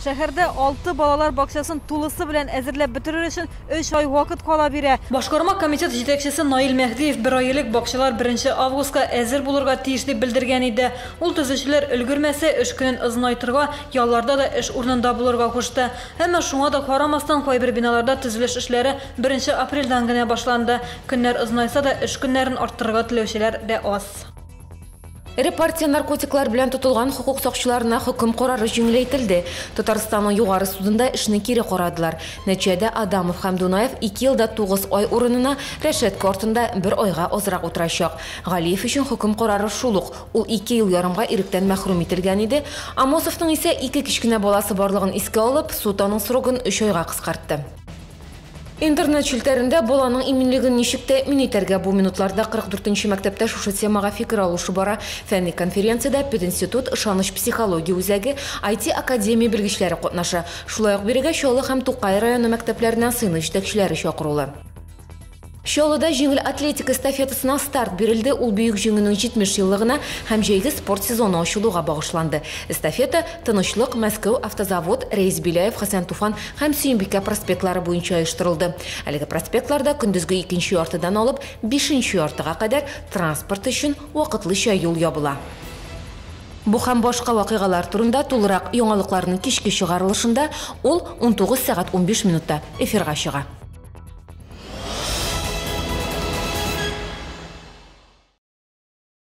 Шәһәрдә 6 балалар бакчасын тулысы белән әзерләп бетерер өчен 3 ай вакыт кала бирә. Башкарма комитет җитәкчесе Наил Мәһдиев бер ай элек бакчалар 1 августка әзер булырга тиеш дип белдергән иде. Ул төзүчеләр өлгермәсә, эш көнен озынайтырга, ялларда да эш урынында булырга кушты. Әмма шуңа да карамастан, кайбер биналарда төзелеш эшләре 1 апрельдән генә башланды. Көннәр озынайса да, эш көннәрен арттырырга теләүчеләр дә аз. Эре партия наркотиклар белән тотылган хокук сакчыларына хөкем карары җиңеләйтелде. Татарстанның югары судында эшне кире карадылар. Нәтиҗәдә Адамов һәм Дунаев 2 елда 9 ай урынына рәшәткә артында бер айга азрак утырачак. Галиев өчен хөкем карары шул ук. Ул 2 ел ярымга иректән мәхрүм ителгән иде. Амосовның исә ике кечкенә баласы барлыгын искә алып, суд аның срогын 3 айга кыскартты. Интернет челтәрендә баланың иминлеген ничек тәэмин итәргә? Бу минутларда 44 мәктәптә шушы темага фикер алышу бара. Фәнни конференциядә Пединститут, Ышаныч психология үзәге, IT академия белгечләре катнаша. Шулай ук бирегә Чаллы һәм Тукай районы мәктәпләреннән сыйныф җитәкчеләре чакырулы. Чаллыда җиңел атлетика эстафетасына старт бирелде. Ул Бөек Җиңүнең 70 еллыгына һәм җәйге спорт сезоны ачылуга багышланды. Эстафета Тынычлык, Мәскәү, Автозавод, Рәис Беляев, Хәсән Туфан һәм Сөембикә проспектлары буенча оештырылды. Әлеге проспектларда көндезге 2 яртыдан алып 5 яртыга кадәр транспорт өчен вакытлыча юл ябыла. Бу һәм башка вакыйгалар турында тулырак яңалыкларның кичке чыгарылышында, ул 19 сәгать 15 минутта эфирга чыга.